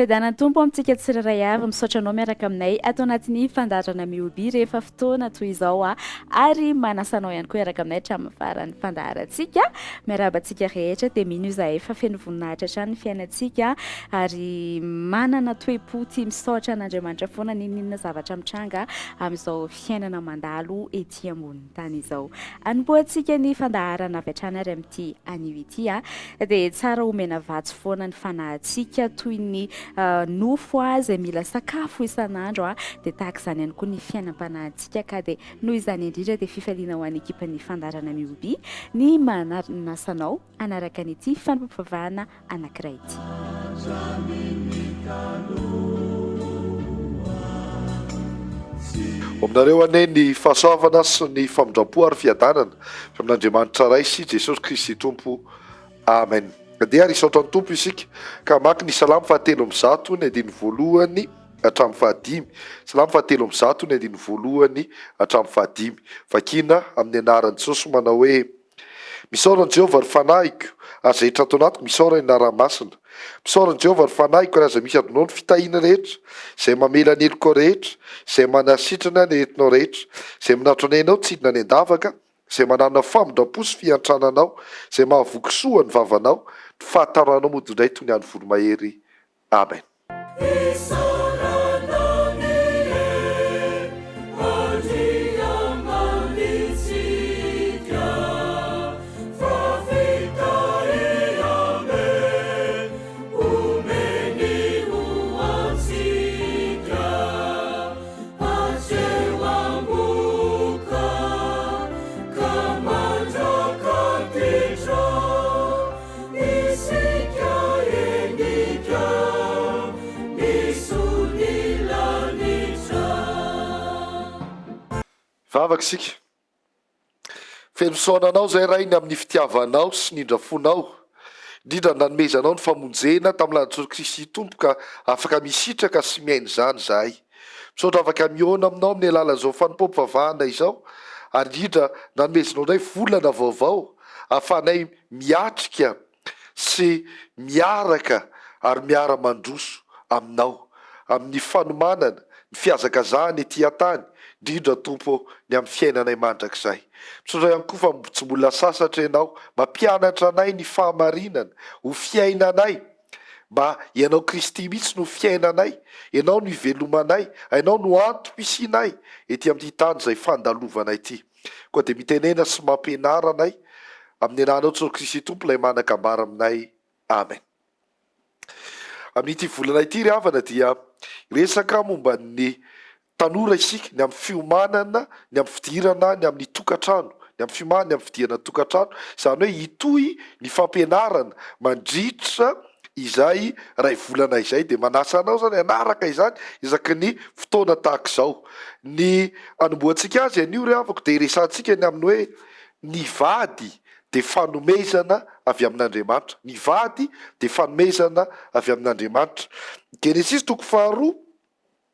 Fiadanan'ny Tompo amintsika tsirairay avy, misaotra anao miaraka aminay ato anatin'ny fandaharana Mihoby rehefa fotoana toy izao ary manasa anao ihany koa hiaraka aminay hatramin'ny faran'ny fandaharantsika. Miarahaba antsika rehetra dia mino izahay fa feno voninahitra hatrany ny fiainantsika ary manana toe-po tia misaotra an'Andriamanitra foana n'inon'inona zavatra mitranga amin'izao fiainana mandalo ety ambonin'ny tany izao. Anompoantsika ny fandaharana avy hatrany ary amin'ity anio ity dia tsara omena vatsy foana ny fanahintsika toy ny nofo izay mila sakafo isan'andro dia tahaka izany ihany koa ny fiainam-panahintsika ka dia noho izany indrindra dia fifaliana ho an'ny ekipan'ny fandaharana Mihoby ny manasa anao hanaraka an'ity fanompoam-pivavahana anankiray ity. Ho aminareo anie ny fahasoavana sy ny famindram-po ary fiadanana avy amin'Andriamanitra Ray sy Jesosy Kristy Tompo. Amen. Andeha ary hisaotra ny Tompo isika ka hamaky ny Salamo fahatelo amby zato ny andininy voalohany hatramin'ny fahadimy. Salamo fahatelo amby zato ny andininy voalohany hatramin'ny fahadimy. Vakina amin'ny anaran'i Jesosy manao hoe. Misaora an'i Jehovah, ry fanahiko, ary izay rehetra ato anatiko, misaora ny anarany masina. Misaora an'i Jehovah, ry fanahiko, ary aza misy adinonao ny fitahiana rehetra, izay mamela ny helokao rehetra, izay manasitrana ny aretinao rehetra, izay manatona ny ainao tsy hidina any an-davaka, izay manana famindram-po sy fiantrana anao, izay mahavoky soa ny vavanao, ny fahataranao mody indray toy ny an'ny voromahery. Amen. Isaorana anie Andriamanitsika fa fitahiambe omeny ho antsika hatreo amboka ka mandrakatitra. Isika henika ny soa ny lanitra. Hivavaka isika. Feno fisaorana Anao izay Ray ny amin'ny fitiavanao sy ny indrafonao, indrindra ny nanomezanao ny famonjena tamin'ny lalan-tsoa Kristy Tompo ka afaka misitraka sy miaina izany izahay. Misaotra afaka mihaona aminao amin'ny alalan'izao fanompoam-pivavahana izao ary indrindra nanomezanao indray volana vaovao ahafahanay miatrika sy miaraka ary miara-mandroso Aminao amin'ny fanomanana ny fihazakazahana ety an-tany, indrindra Tompo ô, ny amin'ny fiainanay mandrakizay. Misaotra ihany koa fa tsy mbola sasatra Ianao mampianatra anay ny fahamarinana ho fiainanay, mba Ianao Kristy mihitsy no fiainanay, Ianao no ivelomanay, Ianao no antom-pisianay ety amin'ity tany izay fandalovanay ity. Koa dia mitenena sy mampianara anay amin'ny anaranao Jesoa Kristy Tompo ilay manan-kambara aminay. Amen. Amin'ity volana ity ry havana dia hiresaka momba ny tanora isika, ny amin'ny fiomanana, ny amin'ny fidirana ny amin'ny tokantrano, ny amin'ny fiomanana ny amin'ny fidirana ny tokantrano, izany hoe hitohy ny fampianarana mandritra izay iray volana izay dia manasa anao izany hanaraka izany isaky ny fotoana tahaka izao. Ny hanombohantsika azy anio ry havako dia hiresahantsika ny amin'ny hoe ny vady dia fanomezana avy amin'Andriamanitra. Ny vady dia fanomezana avy amin'Andriamanitra. Genesisy toko faharoa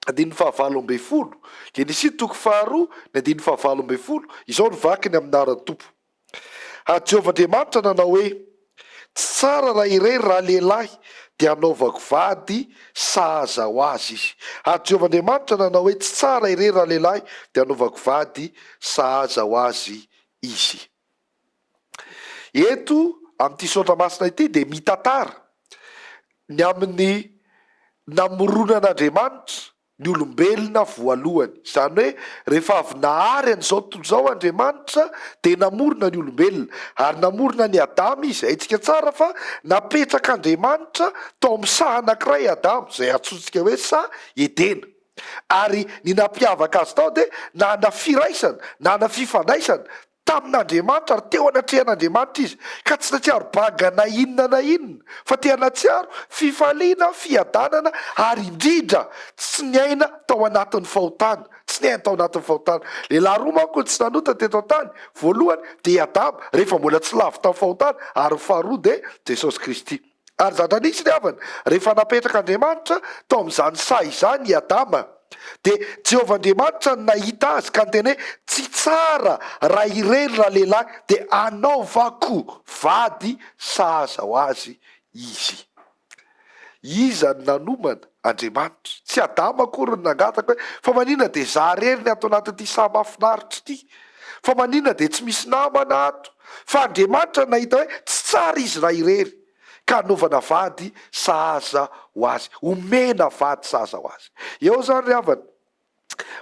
andininy fahavalo ambin'ny folo. Genesisy toko faharoa ny andininy fahavalo ambin'ny folo, izao no vakiny amin'ny anaran'ny Tompo. Ary Jehovah Andriamanitra nanao hoe, Tsy tsara raha irery ralehilahy, dia hanaovako vady sahaza ho azy izy. Ary Jehovah Andriamanitra nanao hoe, Tsy tsara irery ralehilahy, dia hanaovako vady sahaza ho azy izy. Eto amin'ity soratra masina ity dia mitantara ny amin'ny namoronan'Andriamanitra ny olombelona voalohany. Izany hoe rehefa avy nahary an'izao tontolo izao Andriamanitra dia namorona ny olombelona. Ary namorona an'i Adama Izy. Haintsika tsara fa napetrak'Andriamanitra tao amin'ny saha anankiray i Adama, izay antsointsika hoe saha Edena. Ary ny nampiavaka azy tao dia nanana firaisana, nanana fifandraisana tamin'Andriamanitra ary teo anatrehan'Andriamanitra izy, ka tsy nahatsiaro banga na inona na inona, fa tena nahatsiaro fifaliana, fiadanana, ary indrindra tsy niaina tao anatin'ny fahotana, tsy niaina tao anatin'ny fahotana. Lehilahy roa manko no tsy nanota teto an-tany, voalohany dia i Adama, rehefa mbola tsy lavo tamin'ny fahotana, ary ny faharoa dia Jesosy Kristy. Ary zatra nisy ry havana, rehefa napetrak'Andriamanitra tao amin'izany saha izany i Adama, dia Jehovah Andriamanitra no nahita azy ka niteny hoe, Tsy tsara raha irery ralehilahy, dia anaovako vady sahaza ho azy izy. Iza no nanomana? Andriamanitra. Tsy Adama akory no nangataka hoe, Fa maninona dia za irery ny ato anatin'ity saha mahafinaritra ity? Fa maninona dia tsy misy namana ato? Fa Andriamanitra nahita hoe tsy tsara izy raha irery, ka hanaovana vady sahaza ho azy. Omena vady sahaza ho azy. Eo izany ry havana,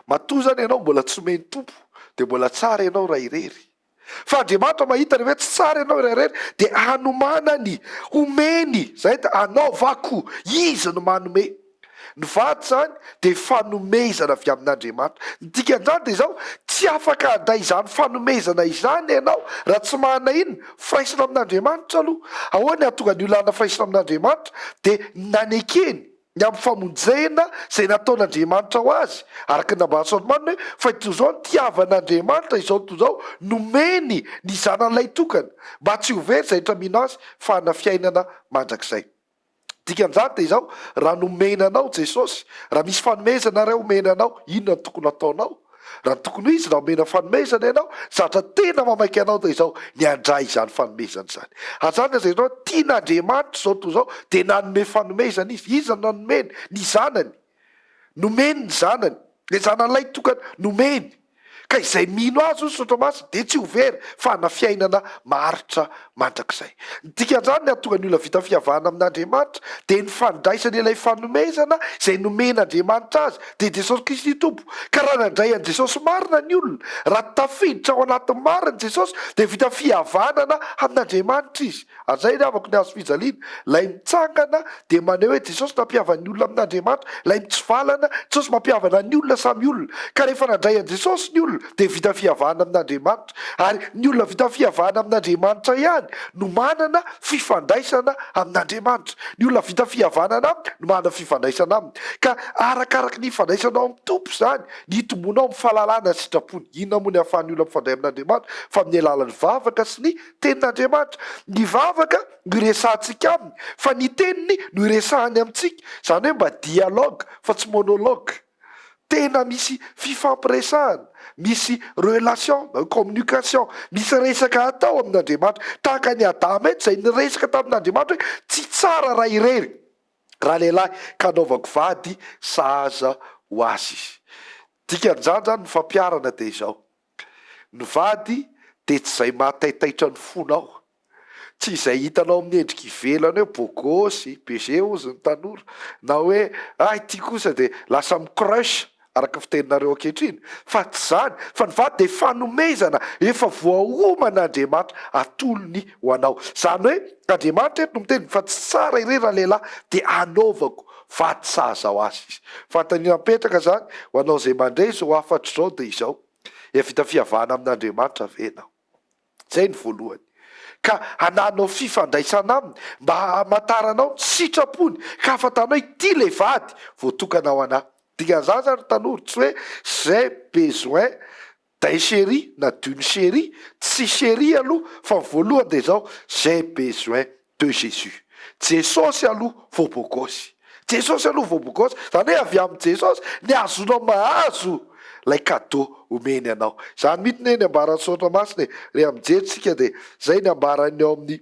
matoa izany ianao mbola tsy omen'ny Tompo, dia mbola tsara ianao raha irery. Fa Andriamanitra mahita rehefa hoe tsy tsara ianao iray irery dia hanomanany, homeny, zay dia anaovako, Izy no manome. Ny vady izany dia fanomezana avy amin'Andriamanitra. Ny dikan'izany dia izao, tsy afaka handray izany fanomezana izany ianao raha tsy manana inona? Firaisana amin'Andriamanitra aloha. Ahoana ny hahatonga ny olona hanana firaisana amin'Andriamanitra? Dia ny nanekeny. Ny amin'ny famonjena izay nataon'Andriamanitra ho azy, araka ny nambaran'i Solomona hoe, Fa toy izao no tiavan'Andriamanitra izao tontolo izao, nomeny ny Zanany lahitokana, mba tsy ho very izay rehetra mino Azy, fa hanana fiainana mandrakizay. Dikan'izany dia izao, raha nomena anao Jesosy, raha misy fanomezana iray omena anao, inona no tokony hataonao? Raha ny tokony ho izy, raha omena fanomezana ianao, zavatra tena mamaika anao dia izao, ny handray izany fanomezana izany. Ary izany lazainao, tian'Andriamanitra izao tontolo izao, dia nanome fanomezana Izy. Iza no nanomeny? Ny Zanany. Nomeny ny Zanany. Ilay Zanany lahy tokana, nomeny. Ka izay mino Azy, hoy ny Soratra Masina, dia tsy ho very, fa hana fiainana maharitra mandrakizay. Ny dikan'izany, ny hahatonga ny olona vita fihavahana amin'Andriamanitra, dia ny fandraisany ilay fanomezana izay nomen'Andriamanitra azy, dia Jesosy Kristy Tompo. Ka raha nandray an'i Jesosy marina ny olona, raha tafiditra ao anatin'ny marina Jesosy, dia vita fihavanana amin'Andriamanitra izy. Ary izay ry havako ny hazo fijaliana, ilay mitsangana dia maneho hoe Jesosy nampihavana ny olona amin'Andriamanitra, ilay mitsivalana, Jesosy mampihavana ny olona samy olona. Ka rehefa nandray an'i Jesosy ny olona, dia vita fihavahana amin'Andriamanitra. Ary ny olona vita fihavahana amin'Andriamanitra ihany no manana fifandraisana amin'Andriamanitra. Ny olona vita fihavanana aminy no manana fifandraisana aminy. Ka arakaraky ny ifandraisanao amin'ny Tompo izany, ny hitomboanao amin'ny fahalalana ny sitrapony. Inona moa ny ahafahan'ny olona mifandray amin'Andriamanitra fa amin'ny alalan'ny vavaka sy ny Tenin'Andriamanitra. Ny vavaka no iresahantsika aminy, fa ny teniny no iresahany amintsika. Izany hoe mba dialogue fa tsy monologue. Tena misy fifampiresahana, misy relation na hoe communication, misy resaka atao amin'Andriamanitra. Tahaka an'i Adama eto izay niresaka tamin'Andriamanitra hoe tsy tsara raha irery ralehilahy ka anaovako vady sahaza ho azy izy. Dikan'izany izany ny fampiharana dia izao, Ny vady dia tsy izay mahataitaitra ny fonao, tsy izay hitanao amin'ny endrika ivelany hoe beau gosse, BG hozy ny tanora, na hoe ah ity kosa dia lasa mi-crush araka ny fiteninareo ankehitriny, fa tsy izany, fa ny vady dia fanomezana efa voaoman'Andriamanitra atolony ho anao. Izany hoe Andriamanitra eto no miteny fa tsy tsara irery ralehilahy dia anaovako vady sahaza ho azy izy. Fanontaniana mipetraka izany ho anao izay mandre izao hafatra izao dia izao, Efa vita fihavahana amin'Andriamanitra ve ianao? Izay no voalohany. Ka hananao fifandraisana aminy mba hamantaranao ny sitrapony ka hahafantaranao hoe ity ilay vady voatokana ho anà. Dikan'izany izany ry tanora, tsy hoe j'ai besoin d'un chéri na d'une chérie, tsy chérie aloha fa ny voalohany dia izao, j'ai besoin de Jésus. Jesosy aloha vao bogosy. Jesosy aloha vao bogosy. Izany hoe avy amin'i Jesosy ny ahazoanao mahazo ilay cadeau omeny anao. Izany mihitsy anie ny ambaran'ny Soratra Masina e. Rehefa mijery isika dia izay ny ambaran'ny ao amin'ny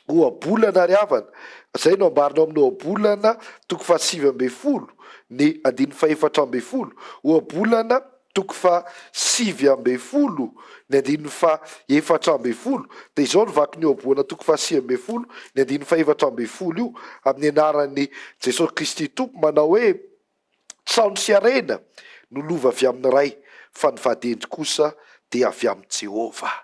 Ohabolana ry havana. Izay no ambarany ao amin'ny Ohabolana toko faha-19 ny andininy faha-14. Ohabolana toko faha-19 ny andininy faha-14. Dia izao no vakin'ny Ohabolana toko faha-19 ny andininy faha-14 io, amin'ny anaran'i Jesosy Kristy Tompo manao hoe, Tsaono sy harena no lova avy amin'ny Ray, fa ny vady hendry kosa dia avy amin'i Jehovah.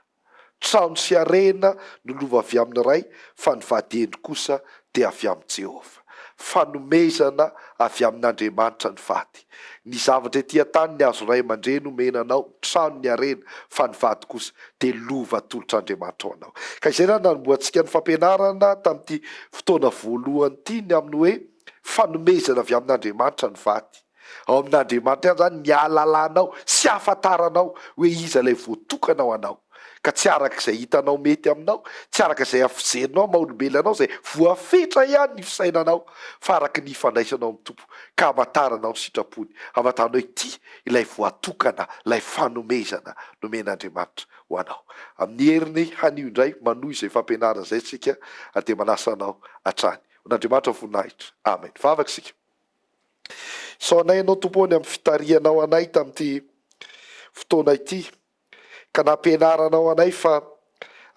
Trano sy harena no lova avy amin'ny Ray, fa ny vady hendry kosa dia avy amin'i Jehovah. Fanomezana avy amin'Andriamanitra ny vady. Ny zavatra ety an-tany ny azon'ny ray aman-dreny omena anao, ny trano, ny harena, fa ny vady kosa dia lova atolotr'Andriamanitra ho anao. Ka izay raha nanombohantsika ny fampianarana tamin'ity fotoana voalohany ity ny amin'ny hoe fanomezana avy amin'Andriamanitra ny vady. Ao amin'Andriamanitra ihany izany ny ahalalanao sy ahafantaranao hoe iza ilay voatokana ho anao, ka tsy araka izay hitanao mety aminao, tsy araka izay fijerinao maha olombelona anao izay voafetra ihany ny fisainanao, fa araka ny ifandraisanao amin'ny Tompo, ka hamantaranao ny sitrapony, hamantaranao ity ilay voatokana, ilay fanomezana nomen'Andriamanitra ho anao. Amin'ny heriny hanio indray manohy izay fampianarana izay isika ary dia manasa anao hatrany. Ho an'Andriamanitra ny voninahitra. Amen. Vavaka isika. Isaoranay Ianao Tompo ô ny amin'ny fitarihanao anay tamin'ity fotoana ity ka nampianaranao anay fa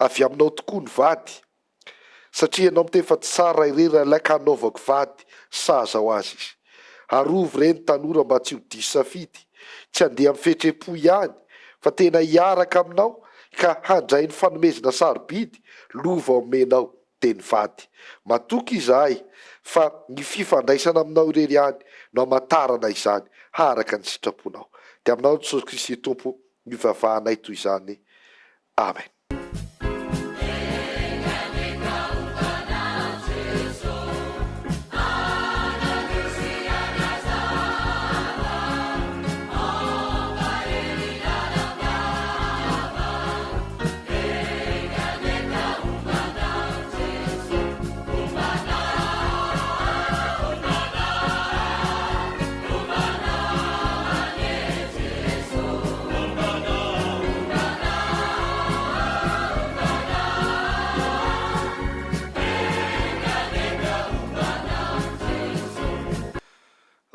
avy aminao tokoa ny vady satria Ianao miteny fa tsara irery ralehilahy ka hanaovako vady sahaza ho azy izy. Arovy re ny tanora mba tsy ho diso safidy, tsy handeha amin'ny fihetsem-po ihany fa tena hiaraka aminao ka handray ny fanomezana sarobidy lova omenao. dia ny vady. Matoky izahay fa ny fifandraisana aminao irery ihany no hamantarana izany haharaka ny sitraponao. Dia aminao Jesosy Kristy Tompo no ivavahanay toy izany. Amen.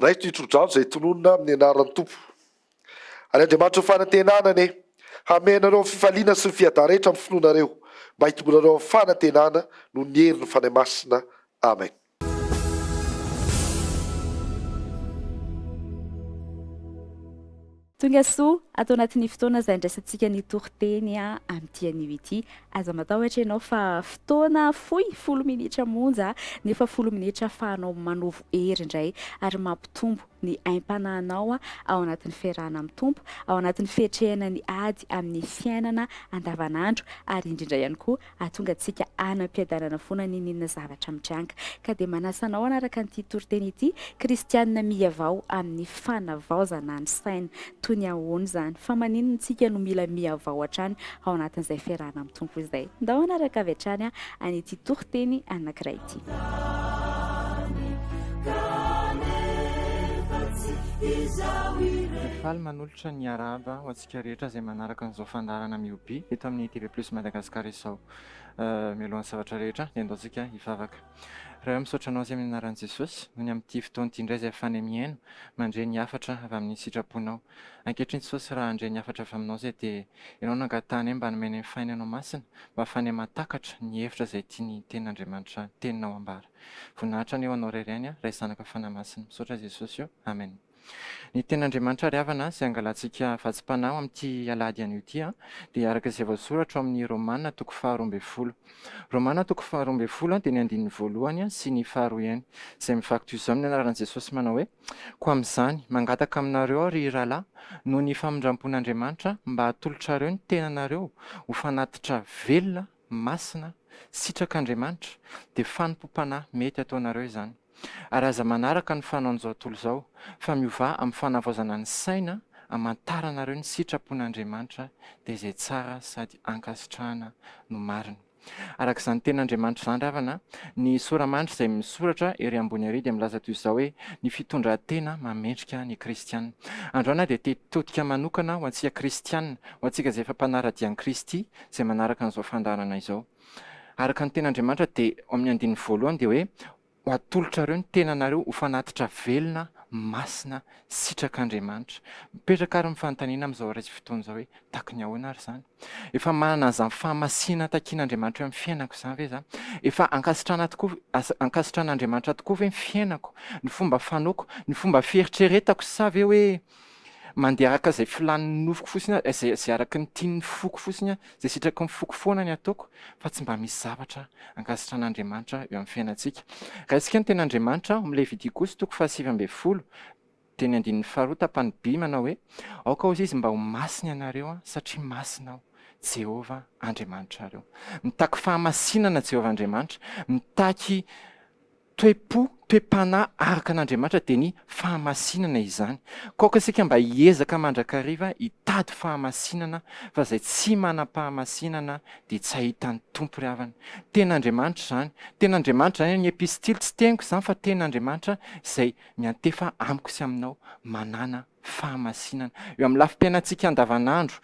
Raiso ny tsodrano izay tononina amin'ny anaran'ny Tompo. Ary Andriamanitry ny fanantenana anie hamehy anareo amin'ny fifaliana sy ny fiadanana rehetra amin'ny finoanareo, mba hitomboanareo amin'ny fanantenana noho ny herin'ny Fanahy Masina. Amen. Tonga soa ato anatin'ny fotoana izay andraisantsika ny toriteny amin'ity anio ity. Aza matahotra ianao fa fotoana fohy, folo minitra monja, nefa folo minitra ahafahanao manovo hery indray ary mampitombo ny aim-panahinao ao anatin'ny fiarahana amin'ny Tompo, ao anatin'ny fiatrehana ny ady amin'ny fiainana andavanandro ary indrindra ihany koa hahatonga antsika hanam-piadanana foana n'inon'inona zavatra mitranga. Ka dia manasa anao hanaraka an'ity toriteny ity, Kristianina mihavao amin'ny fanavaozana ny saina. Toy ny ahoana izany? Fa maninona isika no mila mihavao hatrany ao anatin'izay fiarahana amin'ny Tompo izay? Ndao hanaraka avy hatrany an'ity toriteny anankiray ity. Faly manolotra ny arahaba ho antsika rehetra izay manaraka an'izao fandaharana Mihoby eto amin'ny TV Plus Madagascar izao. Mialohan'ny zavatra rehetra dia andao tsika hivavaka. Ray ô misaotra Anao izay amin'ny anaran'i Jesosy noho ny amin'ity fotoana ity indray izay ahafahanay mihaino, mandre ny hafatra avy amin'ny sitraponao. Ankehitriny Jesosy raha handre ny hafatra avy aminao izay dia Ianao no angatahanay mba hanomenay ny Fainanao Masina mba ahafahanay mahatakatra ny hevitra izay tian'ny Tenin'Andriamanitra Teninao ambara. Voninahitra anie ho Anao irery ihany Ray Zanaka Fanahy Masina. Misaotra Jesosy o. Amen. Ny Tenin'Andriamanitra ry havana izay angalantsika vatsim-panahy ho amin'ity alahady anio ity dia araka izay voasoratra ao amin'ny Romana toko faha-12. Romana toko faha-12 dia ny andininy voalohany sy ny faharoa ihany izay mivaky toy izao amin'ny anaran'i Jesosy manao hoe, Koa amin'izany, mangataka aminareo aho, ry rahalahy, noho ny famindram-pon'Andriamanitra, mba hatolotrareo ny tenanareo ho fanatitra velona, masina, sitrak'Andriamanitra, dia fanompoam-panahy mety ataonareo izany. Ary aza manaraka ny fanaon'izao tontolo izao, fa miovà amin'ny fanavaozana ny saina hamantaranareo ny sitrapon'Andriamanitra, dia izay tsara sady ankasitrahana no marina. Araka izany tenin'Andriamanitra izany ry havana, ny sora-mandry izay misoratra ery ambony ery dia milaza toy izao hoe, ny fitondran-tena mamendrika ny kristiana. Androany aho dia te hitodika manokana ho antsika kristiana, ho antsika izay efa mpanara-dia an'i Kristy, izay manaraka an'izao fandaharana izao. Araka ny tenin'Andriamanitra dia ao amin'ny andininy voalohany dia hoe, Ho atolotrareo ny tenanareo ho fanatitra velona, masina, sitrak'Andriamanitra. Mipetraka àry ny fanontaniana amin'izao ora sy fotoana izao hoe, Tahaky ny ahoana àry izany? Efa manana an'izany fahamasinana takian'Andriamanitra eo amin'ny fiainako izany ve izaho? Efa ankasitrahana tokoa, ankasitrahan'Andriamanitra tokoa ve ny fiainako, ny fomba fanaoko, ny fomba fieritreretako sa ve hoe mandeha araka izay filàn'ny nofoko fotsiny aho, izay izay araka ny tian'ny foko fotsiny aho, izay sitraky ny foko foana ny ataoko, fa tsy mba misy zavatra ankasitran'Andriamanitra eo amin'ny fiainantsika. Raisika ny tenin'Andriamanitra ao amin'ny Levitikosy toko faha-19, dia ny andininy faharoa tapany B manao hoe, Aoka hozy izy mba ho masina ianareo, satria masina Aho, Jehovah Andriamanitrareo. Mitaky fahamasinana Jehovah Andriamanitra, mitaky Toe-po, toe-panahy araka an'Andriamanitra dia ny fahamasinana izany. Koa aoka isika mba hiezaka mandrakariva hitady fahamasinana fa izay tsy manam-pahamasinana dia tsy hahita ny Tompo ry havana. Tenin'Andriamanitra izany. Tenin'Andriamanitra izany ny epistily, tsy teniko izany fa tenin'Andriamanitra izay miantefa amiko sy aminao. Manàna fahamasinana. Eo amin'ny lafim-piainantsika andavanandro,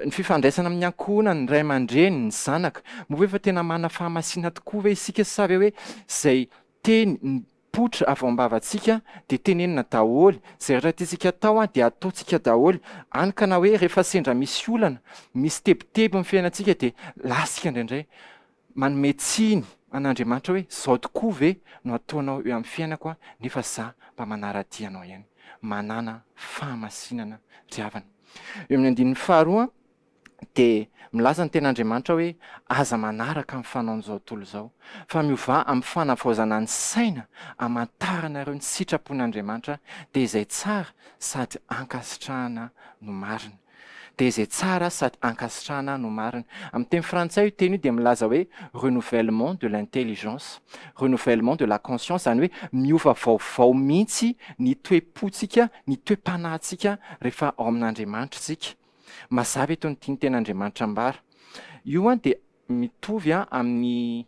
ny fifandraisana amin'ny ankohonana, ny ray aman-dreny, ny zanaka, moa ve efa tena manana fahamasinana tokoa ve isika sa ve hoe izay teny mipoitra avy ao am-bavantsika dia tenenina daholo, izay rehetra tiantsika atao dia ataontsika daholo, hany ka na hoe rehefa sendra misy olana, misy tebiteby amin'ny fiainantsika dia lasika indraindray manome tsiny an'Andriamanitra hoe izao tokoa ve no ataonao eo amin'ny fiainako nefa za mba manara-dia anao ihany. Manàna fahamasinana ry havana. Eo amin'ny andininy faharoa dia milaza ny tenin'Andriamanitra hoe aza manaraka ny fanaon'izao tontolo izao, fa miovà amin'ny fanavaozana ny saina hamantaranareo ny sitrapon'Andriamanitra, dia izay tsara sady ankasitrahana no marina. Dia izay tsara sady ankasitrahana no marina. Amin'ny teny frantsay io teny io dia milaza hoe renouvellement de l'intelligence, renouvellement de la conscience, izany hoe miova vaovao mihitsy ny toe-pontsika, ny toe-panahintsika rehefa ao amin'Andriamanitra isika. Mazava eto ny tian'ny tenin'Andriamanitra ambara. Io dia mitovy amin'ny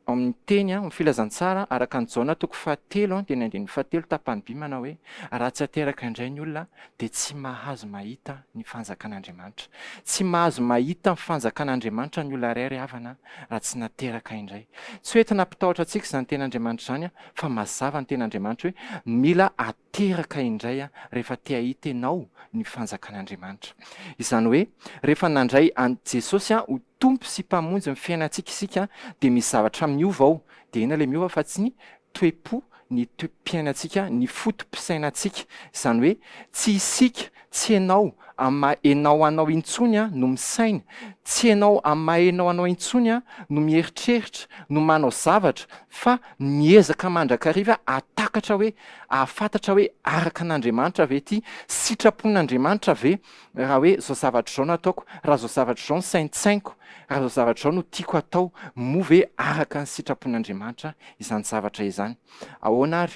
amin'ny teny amin'ny filazantsara araka an'i Jaona toko fahatelo dia ny andininy fahatelo tapany by manao hoe raha tsy ateraka indray ny olona dia tsy mahazo mahita ny fanjakan'Andriamanitra. Tsy mahazo mahita ny fanjakan'Andriamanitra ny olona iray ry havana raha tsy nateraka indray. Tsy hoe entina hampitahotra antsika izany tenin'Andriamanitra izany fa mazava ny tenin'Andriamanitra hoe mila teraka indray rehefa te hahita ianao ny fanjakan'Andriamanitra. Izany hoe, rehefa nandray an'i Jesosy ho Tompo sy Mpamonjy ny fiainantsika isika dia misy zavatra miova ao. Dia inona ilay miova fa tsy ny toe-po, ny toe-piainantsika, ny foto-pisainantsika. Izany hoe, tsy isika, tsy ianao amin'ny maha enao anao intsony no misaina, tsy ianao amin'ny maha enao anao intsony no mieritreritra, no manao zavatra fa miezaka mandrakariva hahatakatra hoe, hahafantatra hoe araka an'Andriamanitra ve ity, sitrapon'Andriamanitra ve raha hoe izao zavatra izao no ataoko, raha izao zavatra izao no saintsainiko, raha izao zavatra izao no tiako hatao, moa ve araka ny sitrapon'Andriamanitra izany zavatra izany? Ahoana ary?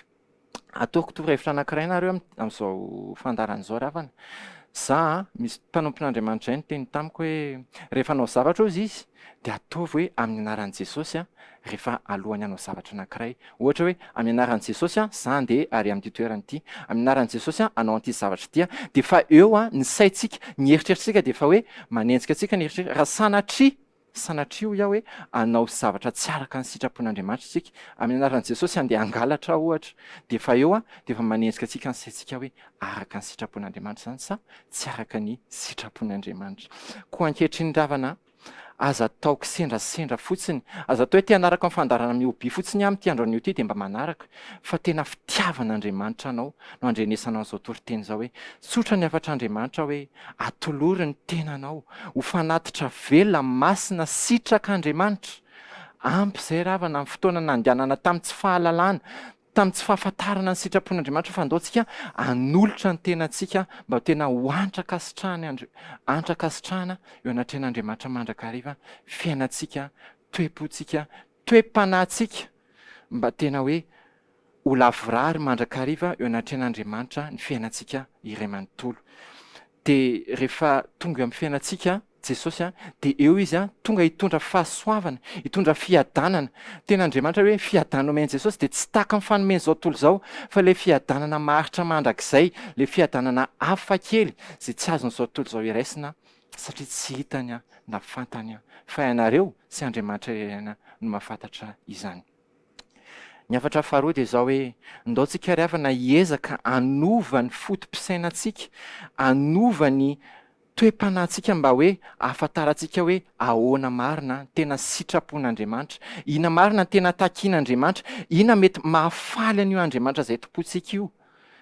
Ataoko torohevitra anankiray nareo amin'izao fandaharana izao ry havana. Za an, misy mpanompon'Andriamanitra izay niteny tamiko hoe rehefa hanao zavatra hozy izy dia ataovy hoe amin'ny anaran'i Jesosy an, rehefa alohan'ny hanao zavatra anankiray. Ohatra hoe amin'ny anaran'i Jesosy an, za handeha ary amin'ity toerana ity. Amin'ny anaran'i Jesosy an, hanao an'ity zavatra ity an. Dia efa eo an, ny saintsika, ny eritreritritsika dia efa hoe manenjika antsika ny eritreritra. Raha sanatria Sanatria hoy aho hoe hanao zavatra tsy araka ny sitrapon'Andriamanitra isika, amin'ny anaran'i Jesosy handeha hangalatra aho ohatra, dia efa eo dia efa manenjika antsika ny saintsika hoe araka ny sitrapon'Andriamanitra izany sa tsy araka ny sitrapon'Andriamanitra. Koa ankehitriny ry havana a, aza atao kisendrasendra fotsiny, aza atao hoe te hanaraka ny fandaharana mihoby fotsiny aho amin'ity andro anio ity dia mba manaraka, fa tena fitiavan'Andriamanitra anao no andrenesanao an'izao toriteny izao hoe tsotra ny hafatr'Andriamanitra hoe Atolory ny tenanao ho fanatitra velona masina sitrak'Andriamanitra. Ampy izay ry havana ny fotoana nandehanana tamin'ny tsy fahalalana, tamin'ny tsy fahafantarana ny sitrapon'Andriamanitra fa andao tsika hanolotra ny tenantsika mba ho tena ho antra-kasitrahana eo anatrehan'Andriamanitra mandrakariva fiainantsika, toe-pontsika, toe-panahintsika mba tena hoe ho lavorary mandrakariva eo anatrehan'Andriamanitra ny fiainantsika iray manontolo. Dia rehefa tonga eo amin'ny fiainantsika Jesosy dia eo Izy tonga hitondra fahasoavana, hitondra fiadanana. Tena Andriamanitra hoe fiadanana omen'i Jesosy dia tsy tahaka ny fanomen'izao tontolo izao fa ilay fiadanana maharitra mandrakizay, ilay fiadanana hafa kely izay tsy azon'izao tontolo izao iraisina satria tsy hitany na fantany fa ianareo sy Andriamanitra irery ihany no mahafantatra izany. Ny hafatra faharoa dia izao hoe, ndao tsika ry havana hiezaka hanova ny foto-pisainantsika, hanova ny toe-panahintsika mba hoe hahafantarantsika hoe ahoana marina ny tena sitrapon'Andriamanitra, inona marina ny tena takian'Andriamanitra, inona mety mahafaly an'io Andriamanitra izay tompointsika io.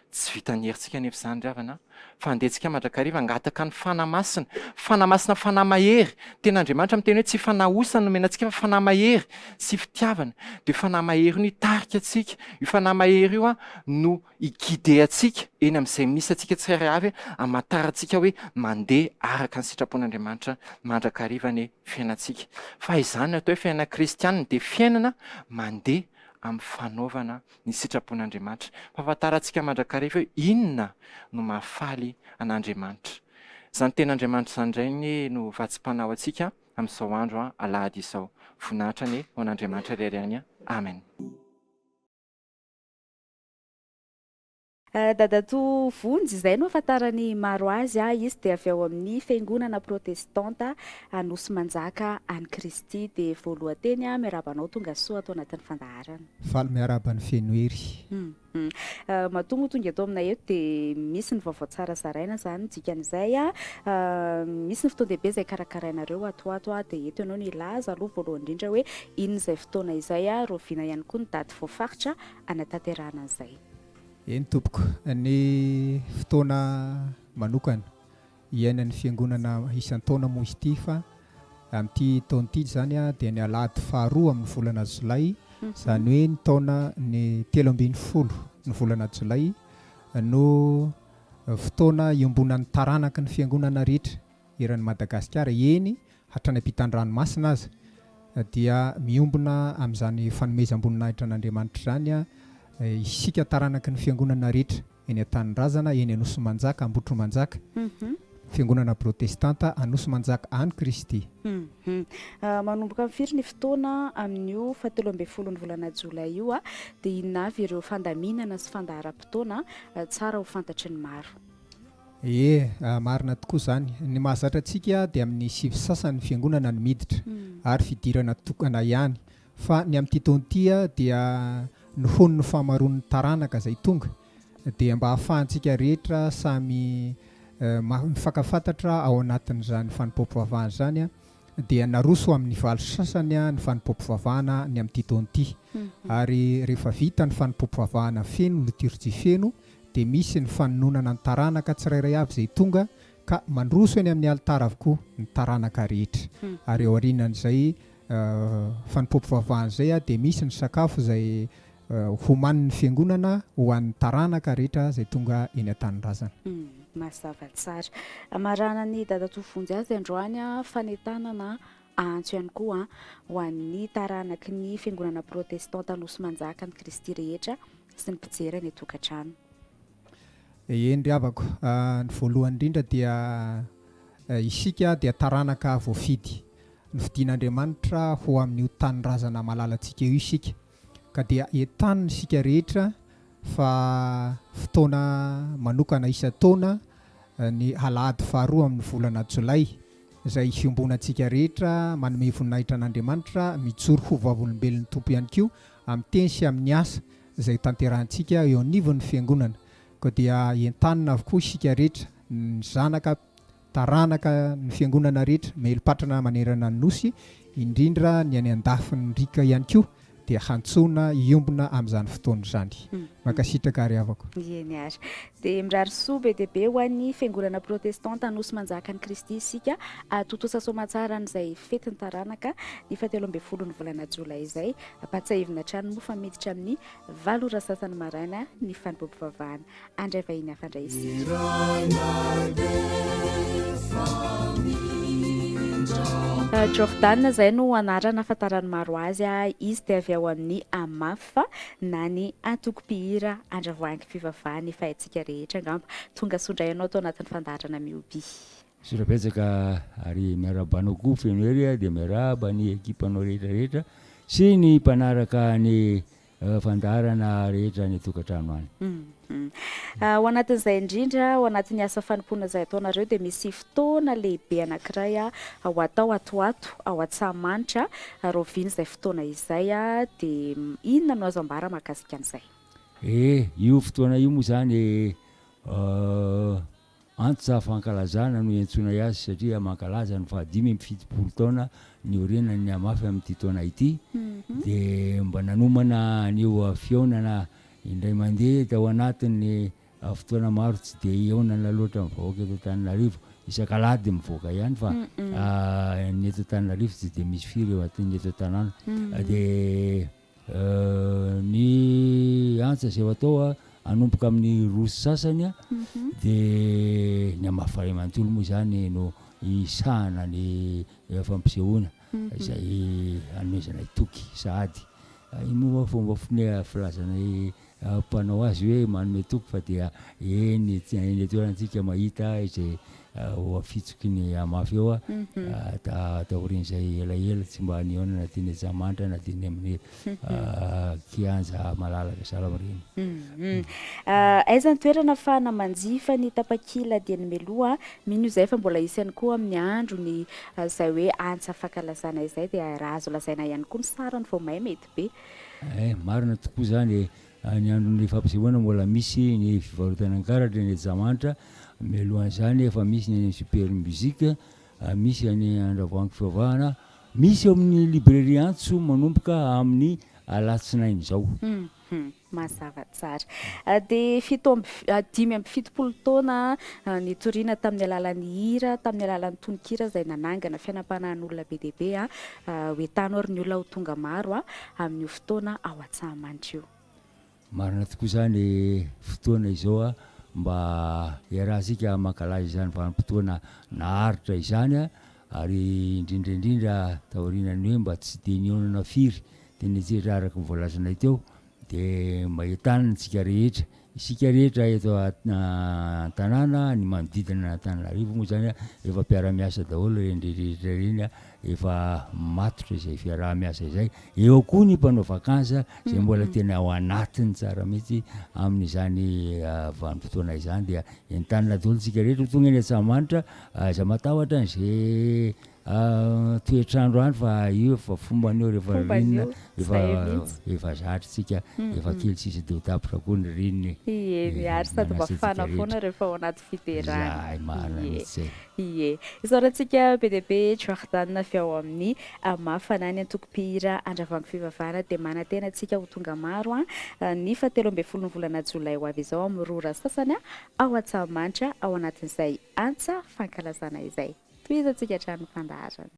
Tsy vitan'ny herintsika anefa izany ry havana fa andehantsika mandrakariva hangataka ny Fanahy Masina. Fanahy Masina Fanahy mahery. Tena Andriamanitra miteny hoe tsy Fanahy osa no nomena antsika fa Fanahy mahery sy fitiavana. Dia io Fanahy mahery io no hitarika antsika. Io Fanahy mahery io no hi-guider antsika eny amin'izay misy antsika tsirairay avy hamantarantsika hoe mandeha araka ny sitrapon'Andriamanitra mandrakariva ny fiainantsika. Fa izany no atao hoe fiainana kristianina dia fiainana mandeha amin'ny fanaovana ny sitrapon'Andriamanitra. Fahafantarantsika mandrakariva hoe inona no mahafaly an'Andriamanitra. Izany tenin'Andriamanitra izany indray anie no vatsim-panahy ho antsika amin'izao andro alahady izao. Voninahitra anie ho an'Andriamanitra irery ihany. Amen. Dadatoa Vonjy, izay no ahafantaran'ny maro azy, izy dia avy ao amin'ny Fiangonana Protestanta Anosimanjaka an'i Kristy. Dia voalohan-teny, miarahaba anao tonga soa ato anatin'ny fandaharana. Faly miarahaba an'i Fenohery. Matoa moa tonga eto aminay eto dia misy ny vaovao tsara zaraina izany ny dikan'izay. Misy ny fotoan-dehibe izay karakarainareo ato ho ato dia eto ianao no hilaza aloha voalohany indrindra hoe inona izay fotoana izay, rahoviana ihany koa ny daty voafaritra hanatanterahana an'izay. Eny tompoko, ny fotoana manokana iainan'ny fiangonana isan-taona moa izy ity fa amin'ity taona ity izany dia ny alahady faharoa amin'ny volana jolay, izany hoe ny taona ny 13 ny volana jolay no fotoana iombonan'ny taranaky ny fiangonana rehetra eran'i Madagasikara, eny hatrany ampitan-dranomasina aza dia miombona amin'izany fanomezam-boninahitra an'Andriamanitra izany isika taranaky ny fiangonana rehetra eny an-tanindrazana, eny Anosimanjaka, Ambohitrimanjaka, Fiangonana Protestanta Anosimanjaka an'i Kristy. Manomboka amin'ny firy ny fotoana amin'io fahatelo ambin'ny folon'ny volana jolay io dia inona avy ireo fandaminana sy fandaharam-potoana tsara ho fantatry ny maro? Ie, marina tokoa izany. Ny mahazatra antsika dia amin'ny sivy sasany ny fiangonana no miditra, ary fidirana tokana ihany. Fa ny amin'ity taona ity dia nohon'ny fahamaroan'ny taranaka izay tonga, dia mba hahafahantsika rehetra samy mifankafantatra ao anatin'izany fanompoam-pivavahana izany dia naroso amin'ny valo sasany ny fanompoam-pivavahana ny amin'ity taona ity. Ary rehefa vita ny fanompoam-pivavahana feno, liturjia feno, dia misy ny fanononana ny taranaka tsirairay avy izay tonga ka mandroso eny amin'ny alitara avokoa ny taranaka rehetra. Ary aorianan'izay fanompoam-pivavahana izay dia misy ny sakafo izay homanin'ny fiangonana ho an'ny taranaka rehetra izay tonga eny an-tanindrazana. Mazava tsara. Amarana ny Dadatoa Vonjy azy androany fanentanana antso ihany koa ho an'ny taranaky ny Fiangonana Protestanta Anosimanjaka an'i Kristy rehetra sy ny mpijery any an-tokantrano. Eny ry havako, ny voalohany indrindra dia isika dia taranaka voafidy. Nofidin'Andriamanitra ho amin'io tanindrazana malalantsika io isika. Ka dia entanina isika rehetra fa fotoana manokana isan-taona ny alahady faharoa amin'ny volana jolay izay hiombonantsika rehetra manome voninahitra an'Andriamanitra, mijoro ho vavolombelon'ny Tompo ihany koa amin'ny teny sy amin'ny asa izay tanterahintsika eo anivon'ny Fiangonana. Koa dia entanina avokoa isika rehetra, ny zanaka, taranaka, ny Fiangonana rehetra, mieli-patrana manerana ny Nosy, indrindra ny any an-dafin'ny riaka ihany koa, dia hantsoina hiombona amin'izany fotoana izany. Mankasitraka ary havako. Eny ary. Dia mirary soa be dia be ho an'ny Fiangonana Protestanta Anosy Manjakan'i Kristy isika hahatontosa soamantsara an'izay fetin'ny taranaka ny fahatelo ambin'ny folon'ny volana jolay izay. Ampahatsiahivina hatrany moa fa miditra amin'ny valo ora sasany maraina ny fanompoam-pivavahana. Handray vahiny hafa indray isika. Jordan izay no anarana ahafantaran'ny maro azy. Izy dia avy ao amin'ny AMAF na ny Antoko Mpihira Andravoahangy Fivavahana efa haintsika rehetra angamba. Tonga soa indray ianao ato anatin'ny fandaharana Mihoby. Misaotra betsaka ary miarahaba anao koa Fenohery dia miarahaba ny ekipanao rehetra rehetra sy ny mpanaraka ny fandaharana rehetra any an-tokantrano any. Ao anatin'izay indrindra, ao anatin'ny asa fanompoana izay ataonareo dia misy fotoana lehibe anankiray ho atao ato ho ato ao Antsahamanitra. Rahoviana izay fotoana izay dia inona no azo ambara mahakasika an'izay? E, io fotoana io moa izany Antsa fankalazana no iantsoanay azy satria mankalaza ny faha-75 taona niorenany Amafy amin'ity taona ity dia mba nanomana an'io fihaonana indray mandeha tao anatin'ny fotoana maro tsy dia hihaonana loatra amin'ny vahoaka eto Antananarivo, isak'alahady mivoaka ihany fa ny eto Antananarivo tsy dia misy firy eo ny eto an-tanàna dia Ny antsa izay ho atao hanomboka amin'ny roa sy sasany dia ny Amafare manontolo moa izany no hisahana ny fampisehoana izay hanomezanay toky sahady. Iny moa fomba filazanay. mpanao azy hoe manome toky fa dia eny eny an-toerana mahita izay ho afitsoky ny hamafy eo taorian'izay elaela tsy mba nihaonana teny Antsahamanitra na teny amin'ny kianja malalaka sahala amin'ireny. Aiza ny toerana ahafahana manjifa ny tapakila dieny mialoha? Mino izahay fa mbola hisy ihany koa amin'ny andro ny izay hoe antsa fankalazana izay dia raha azo lazaina ihany koa ny sarany vao may mety be. Eh, marina tokoa izany e! Ny andron'ny fampisehoana mbola misy ny fivarotana karatra eny Antsahamanitra, mialohan'izany efa misy ny any amin'ny Super Music, misy any Andravoahangy Fivavahana, misy eo amin'ny Librairie Antso manomboka amin'ny alatsinainy izao. Hum, mazava tsara. Dia fito amby, 75 taona nitoriana tamin'ny alalan'ny hira, tamin'ny alalan'ny tononkira izay nanangana fiainam-panahin'olona be dia be. Ho entano ary ny olona ho tonga maro amin'io fotoana ao Antsahamanitra io. Marina tokoa izany fotoana izao mba hiarahantsika mankalaza izany vanim-potoana naharitra izany ary indrindra indrindra taorianan'ny hoe mba tsy dia nihaonana firy teny an-tsehatra araka ny voalazanay teo dia mba entanina isika rehetra, isika rehetra eto an-tanàna, ny manodidina an'Antananarivo moa izany efa mpiara-miasa daholo ireny rehetra ireny efa matotra izay fiaraha-miasa izay, eo koa ny mpanao vacances izay mbola tena ao anatiny tsara mihitsy amin'izany vanim-potoana izany dia entanina daholo isika rehetra ho tonga eny Antsahamanitra, aza matahotra an'izay toetr'andro any fa io efa fombany io rehefa ririnina efa efa zatra tsika efa kely sisa dia ho tapitra koa ny ririnina e. Ie, miary sady mafana foana rehefa ao anaty fiderana. Zay marina mihitsy zay. Ie. Isaorantsika be dia be Jordan avy ao amin'ny Mafana ny antoko mpihira Andravoahangy Fivavahana dia manantena antsika ho tonga maro ny faha 13 ny volana jolay ho avy izao amin'ny 2 ora sasany ao Antsahamanitra ao anatin'izay antsa fankalazana izay. Tohizantsika hatrany ny fandaharana.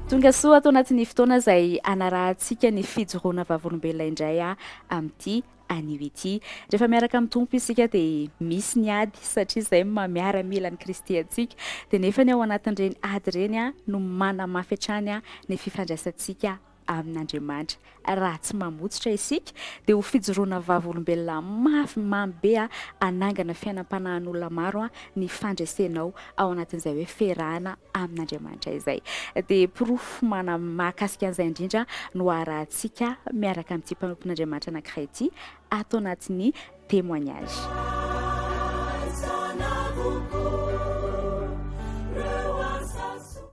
Tonga soa ato anatin'ny fotoana izay anarahantsika ny fijoroana vavolombelona indray amin'ity anio ity. Rehefa miaraka amin'ny Tompo isika dia misy ny ady satria izay no maha miaramila an'i Kristy antsika. Dia nefa ny ao anatin'ireny ady ireny no manamafy hatrany ny fifandraisantsika amin'Andriamanitra. Raha tsy mamotsotra isika, dia ho fijoroana vavolombelona mafy, mamy be hanangana fiainam-panahin'olona maro ny fandresenao ao anatin'izay hoe fiarahana amin'Andriamanitra izay. Dia porofo mana mahakasika an'izay indrindra no arahantsika miaraka amin'ity mpanompon'Andriamanitra anankiray ity ato anatin'ny témoignage.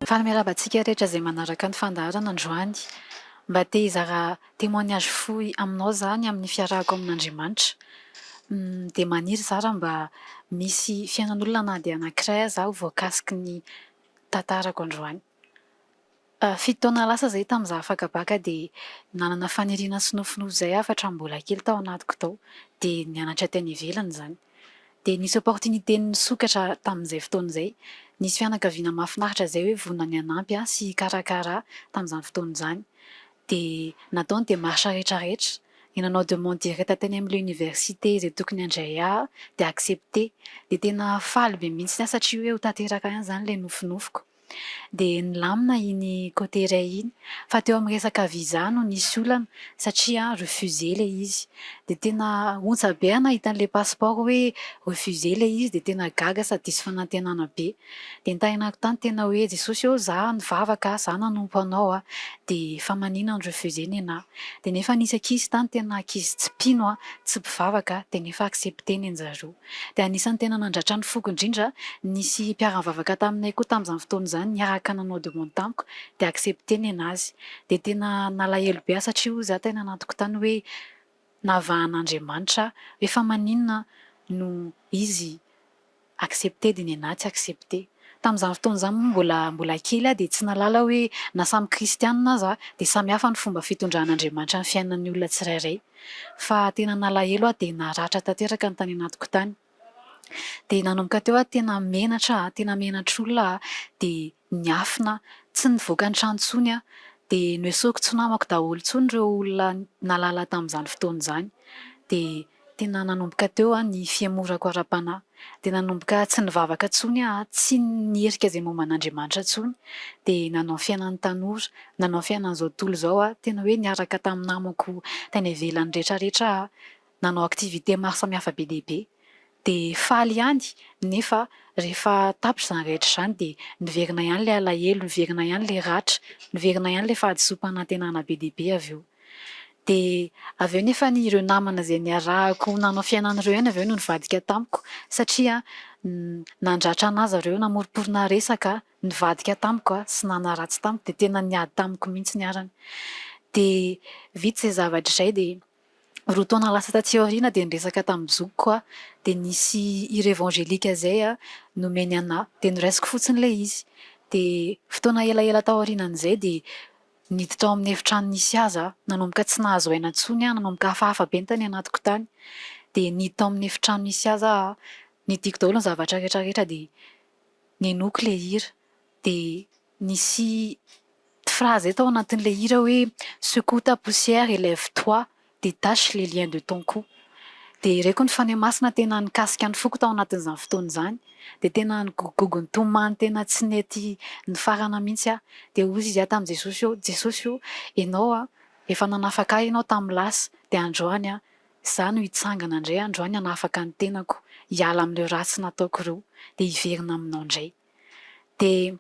Faly miarahaba antsika rehetra izay manaraka ny fandaharana androany. Mba te hizara témoignage fohy aminao za ny amin'ny fiarahako amin'Andriamanitra. Dia maniry za raha mba misy fiainan'olona na dia anankiray aza ho voakasiky ny tantarako androany. Fito taona lasa izay tamin'izaho afaka baka dia nanana faniriana sy nofinofy izay aho fa hatramin'ny mbola kely tao anatiko tao dia nianatra teny ivelany izany. Dia nisy opportunité nisokatra tamin'izay fotoana izay. Nisy fianakaviana mahafinaritra izay hoe vonona ny hanampy ahy sy hikarakara ahy tamin'izany fotoana izany. Dia natao ny démarche rehetra rehetra. Dia nanao demande directe teny amin'ilay université izay tokony handray ahy dia accepté. Dia tena faly be mihitsy aho satria hoe ho tanteraka ihany izany ilay nofinofiko. Dia nilamina iny côté iray iny. Fa teo amin'ny resaka visa no nisy olana satria refusé ilay izy. Dia tena ontsa be aho nahita an'ilay passeport hoe refusé ilay izy dia tena gaga sady diso fanantenana be. Dia nitainako tany tena hoe Jesosy ô za nivavaka, za nanompo anao a, dia fa maninona no refusé nenaha. Dia nefa nisy ankizy tany tena ankizy tsy mpino a, tsy mpivavaka dia nefa accepté nenjareo. Dia anisan'ny tena nandratra ny foko indrindra, nisy mpiara-mivavaka taminay koa tamin'izany fotoana izany niaraka nanao demande tamiko, dia accepter nenazy. Dia tena nalahelo be aho satria hoy izaho tena anatiko tany hoe navahan'Andriamanitra aho, hoe fa maninona no izy accepter dia nenahy tsy accepter. Tamin'izany fotoana izany moa mbola mbola kely aho dia tsy nahalala hoe na samy kristianina aza dia samy hafa ny fomba fitondran'Andriamanitra ny fiainan'ny olona tsirairay. Fa tena nalahelo aho dia naratra tanteraka ny tany anatiko tany. Dia nanomboka teo aho tena menatra aho, tena menatr'olona aho, dia niafina aho, tsy nivoaka ny trano intsony aho, dia noesoriko tsy namako daholo intsony ireo olona nahalala tamin'izany fotoana izany. Dia. tena nanomboka teo ny fihemorako ara-panahy. Dia nanomboka tsy nivavaka intsony aho, tsy nierika izay momba an'Andriamanitra intsony. Dia nanao ny fiainan'ny tanora, nanao ny fiainan'izao tontolo izao aho, tena hoe niaraka tamin'ny namako tany ivelany rehetrarehetra aho, nanao activité maro samihafa be dia be. Dia faly ihany, nefa rehefa tapitra izany rehetra izany dia niverina ihany ilay alahelo, niverina ihany ilay ratra, niverina ihany ilay fahadisoam-panantenana be dia be avy eo. Dia avy eo nefa ny ireo namana izay niarahako nanao fiainana ireo ihany avy eo no nivadika tamiko satria nandratra anah zareo, namoromporona resaka, nivadika tamiko sy nanaratsy tamiko dia tena niady tamiko mihitsy arany. Dia vita izay zavatra izay dia roa taona lasa taty aoriana dia niresaka tamin'ny zokiko aho dia nisy hira evangelika izay nomeny anah dia noraisiko fotsiny ilay izy. Dia fotoana elaela taorianan'izay dia Niditra tao amin'ny efitrano nisy ahy za. Nanomboka tsy nahazo aina intsony aho, nanomboka hafahafa be ny tany anatiko tany. Dia niditra tao amin'ny efitrano nisy ahy za, nidiko daholo ny zavatra rehetra rehetra dia nenoiko ilay hira. Dia nisy phrase zay tao anatin'ilay hira hoe secoue ta poussière et lève toi, Detache les liens de ton cou. Dia reko ny Fanahy Masina tena nikasika ny foko tao anatin'izany fotoana izany. Dia tena nigogogogo nitomany tena tsy nety nifarana mihitsy aho. Dia hoy izy aho tamin'i Jesosy eo, Jesosy o, Ianao a, efa nanafaka ahy Ianao tamin'ny lasa, dia androany a, izaho no hitsangana indray androany hanafaka ny tenako, hiala amin'ireo ratsy nataoko ireo, dia hiverina aminao indray. Dia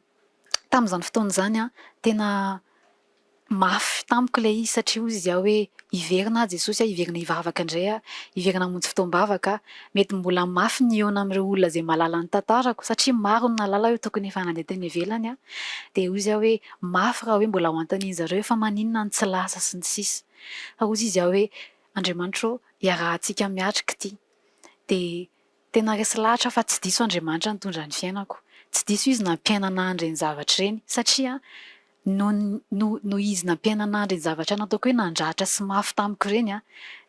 tamin'izany fotoana izany an, tena mafy tamiko ilay izy satria hozy izy aho hoe hiverina aho Jesosy a, hiverina hivavaka indray aho, hiverina hamonjy fotoam-bavaka aho. Mety mbola mafy ny hihaona amin'ireo olona izay mahalala ny tantarako satria maro ny nahalala hoe tokony efa nandeha teny ivelany aho. Dia hozy aho hoe mafy raha hoe mbola ho anontanian'zareo hoe fa maninona no tsy lasa sy ny sisa. Fa hozy izy aho hoe Andriamanitra ô, iarahantsika miatrika ity. Dia Tena resy lahatra fa tsy diso Andriamanitra nitondra ny fiainako. Tsy diso Izy nampiaina anah an'ireny zavatra ireny satria noho noho noho Izy nampiaina anah an'ireny zavatra nataoko hoe nandratra sy mafy tamiko ireny an,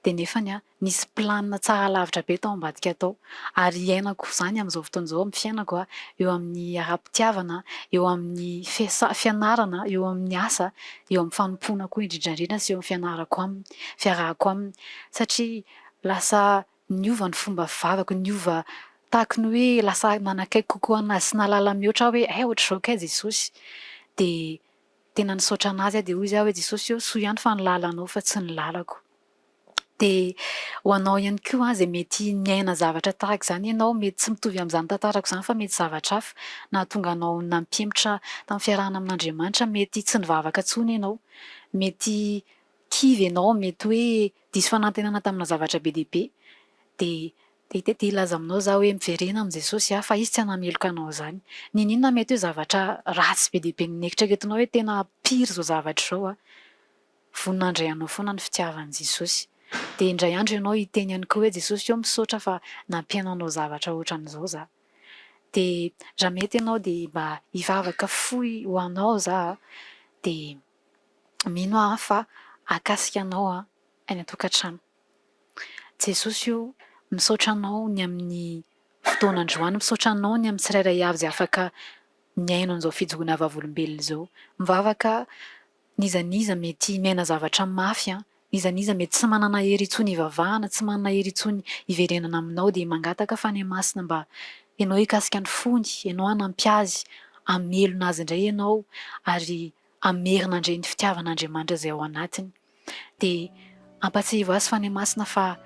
dia nefany an, nisy planina tsara lavitra be tao ambadika tao. Ary iainako izany amin'izao fotoana izao amin'ny fiainako an, eo amin'ny ara-pitiavana, eo amin'ny fiasa- fianarana, eo amin'ny asa, eo amin'ny fanompoana koa indrindra indrindra sy eo amin'ny fianarako aminy, fiarahako aminy. Satria lasa Niova ny fomba fivavako, niova tahaky ny hoe lasa nanakaiky kokoa an'Azy sy nahalala mihoatra aho hoe hay ohatr'izao kay Jesosy. Dia tena nisaotra an'Azy aho dia hoy aho hoe Jesosy ô, soa ihany fa ny lalanao fa tsy ny lalako. Dia ho anao ihany koa izay mety niaina zavatra tahaka izany ianao, mety tsy mitovy amin'izany tantarako izany fa mety zavatra hafa nahatonga anao nampihemotra tamin'ny fiarahana amin'Andriamanitra, mety tsy nivavaka intsony ianao, mety kivy ianao, mety hoe diso fanantenana tamina zavatra be dia be, dia dia te hilaza aminao za hoe miverena amin'i Jesosy aho fa Izy tsy hanameloka anao izany. N'inon'inona mety hoe zavatra ratsy be dia be neritreretinao hoe tena pire izao zavatra izao a, vonona handray anao foana ny fitiavan'i Jesosy. Dia indray andro ianao hiteny ihany koa hoe Jesosy ô misaotra fa nampiainanao zavatra ohatran'izao za. Dia raha mety ianao dia mba hivavaka fohy ho anao za a, dia mino aho fa hahakasika anao any an-tokantrano. Jesosy o, misaotra Anao ny amin'ny fotoana androany, misaotra Anao ny amin'ny tsirairay avy izay afaka mihaino an'izao fijoroana vavolombelona izao. Mivavaka n'iza n'iza mety miaina zavatra mafy an, n'iza n'iza mety tsy manana hery intsony hivavahana, tsy manana hery intsony hiverenana Aminao dia mangataka Fanahy Masina mba Ianao hikasika ny fony, Ianao hanampy azy, hamelona azy indray Ianao ary hamerina indray ny fitiavan'Andriamanitra izay ao anatiny. Dia ampatsiahivo azy Fanahy Masina fa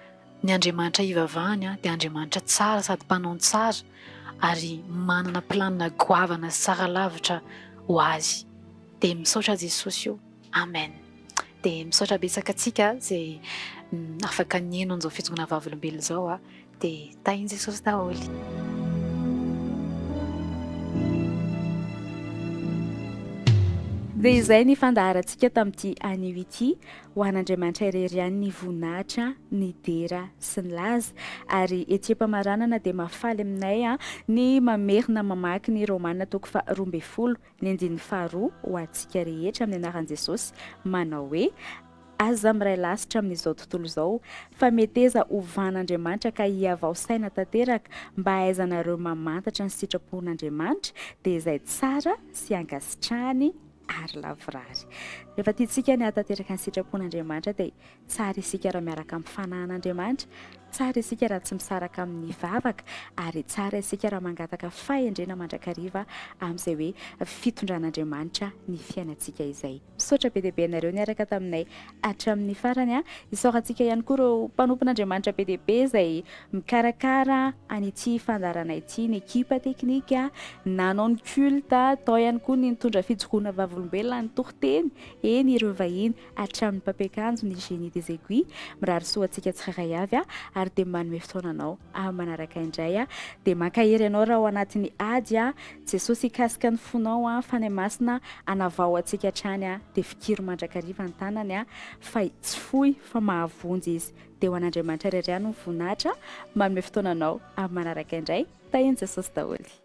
ny Andriamanitra ivavahany dia Andriamanitra tsara sady mpanao ny tsara ary manana planina goavana sy tsara lavitra ho azy. Dia misaotra Jesosy o. Amen. Dia misaotra betsaka antsika izay afaka nihaino an'izao fijoroana vavolombelona izao. Dia tahin'i Jesosy daholo. Dia izay ny fandaharantsika tamin'ity anio ity. Ho an'Andriamanitra irery ihany ny voninahitra, ny dera sy ny laza. Ary ety am-pamaranana dia mahafaly aminay ny mamerina mamaky ny Romana toko faha 12 ny andininy faharoa ho antsika rehetra amin'ny anaran'i Jesosy manao hoe, Aza miray lasitra amin'izao tontolo izao, fa meteza hovan'Andriamanitra ka hihavao saina tanteraka mba hahaizanareo mamantatra ny sitrapon'Andriamanitra, dia izay tsara sy ankasitrahany ary lavorary. Rehefa tiantsika ny hahatanteraka ny sitrapon'Andriamanitra dia tsara isika raha miaraka amin'ny fanahin'Andriamanitra. Tsara isika raha tsy misaraka amin'ny vavaka ary tsara isika raha mangataka fahendrena mandrakariva amin'izay hoe fitondran'Andriamanitra ny fiainantsika izay. Misaotra be dia be anareo niaraka taminay hatramin'ny farany. Isaorantsika ihany koa ireo mpanompon'Andriamanitra be dia be izay mikarakara an'ity fandaharana ity, ny ekipa teknika, nanao ny culte, tao ihany koa ny nitondra fijoroana vavolombelona, ny toriteny, eny ireo vahiny hatramin'ny mpampiakanjo, ny génie des aiguilles. Mirary soa antsika tsirairay avy ary dia manome fotoana anao amin'ny manaraka indray. Dia mankahery anao raha ao anatin'ny ady. Jesosy hikasika ny fonao, Fanahy Masina hanavao antsika hatrany, dia fikiro mandrakariva ny tanany fa tsy fohy fa mahavonjy Izy. Dia ho an'Andriamanitra irery ihany ny voninahitra. Manome fotoana anao amin'ny manaraka indray. Tahian'i Jesosy daholo.